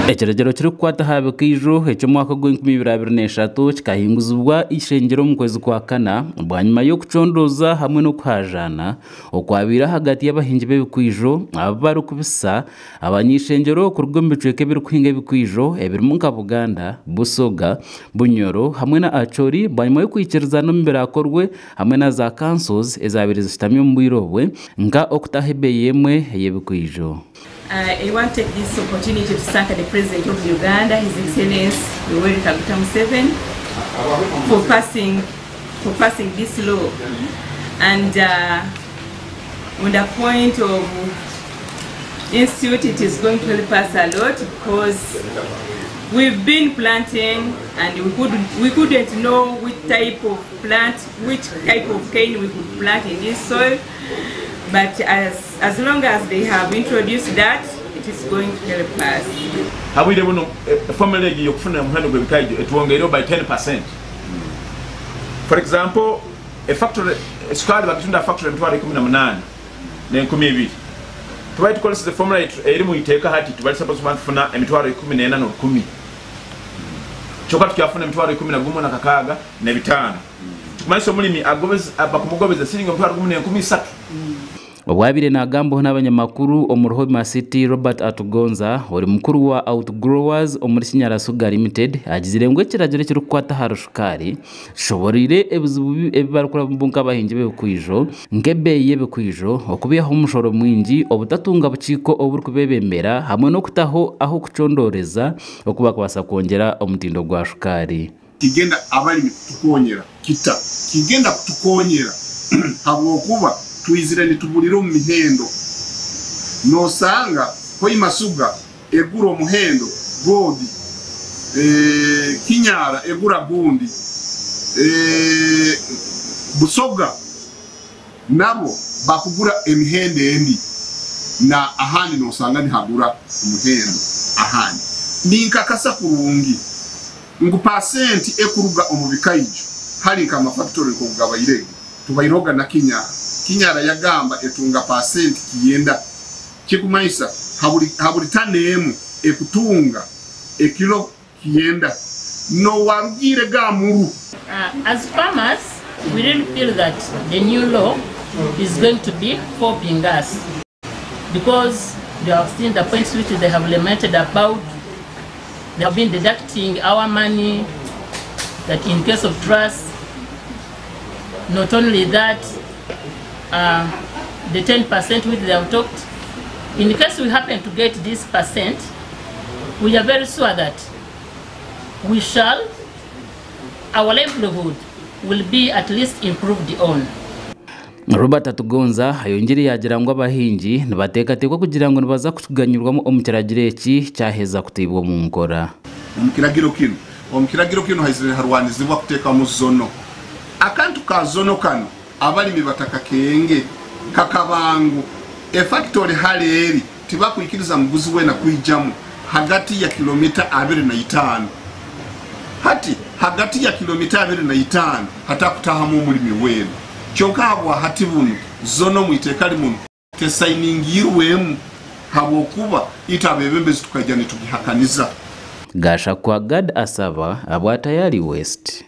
Ekiragiro kirikukwata aha bikaijo eky'omwaka gw'enkumi ibiri abiri n'eshatu kikahinguzibwa eishengyero omu kwezi kwa kana bwanyima y'okucondooza hamwe n'okuhaajaana okwabaire ahagati y'abahingi b'ebikaijo abu barikubisa abanyeishengyero kuruga omu bicweka ebirikuhinga ebikaijo ebirimu nka Buganda, Busoga, Bunyoro hamwe na Acholi bwanyima y'okwikirizana omu biraakorwe hamwe na za kansos ezaabaire zishutami omu bwire obwe nka okutaho ebeeyi emwe ey'ebikaijo. I want to take this opportunity to thank the President of Uganda, His Excellency Yoweri Kaguta Museveni, for passing, for passing this law. And on the point of institute, it is going to help us a lot because we've been planting and we couldn't, we couldn't know which type of plant, which type of cane we could plant in this soil. But as, as long as they have introduced that, it is going to help us. Habwire buno formula egi yokufuna omuhendo gw'ebikaijo etwongeireho by 10%. For example, efactory esukari bagitunda factory 182,000. Tubaire tukozeseze formula eri mu iteeka hati tubali supposed kuba nitufuna 14,100. Kyokka tukyafuna 116,500. Kikumanyisa omulimi bakumugobeza siringi 1,300. Obu abaire naagambaho n'abanyamakuru omuri Hoima City, Robert Atugonza, ori mukuru wa Outgrowers omuri Kinyara Sugar Limited agizire ngu ekiragiro ekirikukwata ahari shukaari kishoboreire ebizibu ebi barikurabamu nk'abahingi b'ebikwijo nk'ebeeyi y'ebikwijo, okubaihaho omushoro mwingi, obutatunga bukiiko oburikubeebembera hamwe n'okutaho ah'okucondooreza oku barikubaasa kwongyera omutindo gwa shukaari. Kigenda abalimi kutukonyera kita? Kigenda kutukonyera habwokuba twizire nitubulira omu mihendo. Nosanga Hoima Sugar egura omuhendo gundi, Kinyara egura gundi, Busoga nabo bakugura emihendo endi, na ahandi nosanga nihagura omuhendo ahandi. Ninkakasa kurungi ngu pasenti ekuruga omu bikaijo hali nka amafactory nkokugabairege tubairoga na Kinyara. Kinyara yagamba etunga pasenti 90, kikumanyisa haburi tani emu ekutunga ekilo 90 nowarugire gamuru. As farmers, we really feel that the new law is going to be helping us because you have seen the points which they have lamented about. They have been deducting our money, that in case of trust. Not only that, the 10% which they have talked, in case we happen to get this percent, we are very sure that our livelihood will be at least improved on. Robert Atugonza ayongyire yaagira ngu abahingi nibateekateekwa kugira ngu nibaza kuganyirwamu omu kiragiro eki kyaheza kuteibwa omu nkora. Omu kiragiro kino haizire harwanizibwa kuteekamu zono. Akantu ka zono kano abalimi batakakenge kakabangu efactory hali eri tibakwikiriza muguzi wena kwijamu hagati ya kilomita 25. Hati hagati ya kilomita 25 hatakutahamu omulimi wenu. Kyonka habwa hati bunu zono mwiteeka limuno tesainingirwemu habwokuba itabebembezi tukajja nitugihakaniza. Gashakwa Gad Asaba abwa Tayari West.